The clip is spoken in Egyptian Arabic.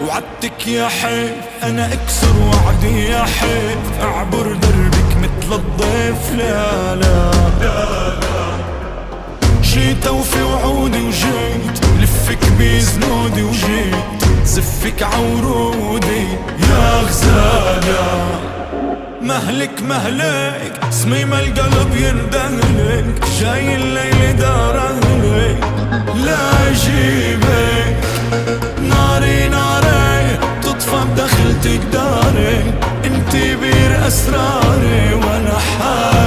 وعدتك يا حيف انا اكسر وعدي يا حيف، اعبر دربك مثل الضيف. لا لا جيت وفي وعودي وجيت، لفك بزنودي وجيت، زفك عورودي يا غزالة. مهلك مهلك صميم القلب يندهلك، جاي الليل دار اهلك لا اجيبك. ناري ناري تطفى بدخلتك داري، انتي بير اسراري وانا حالي.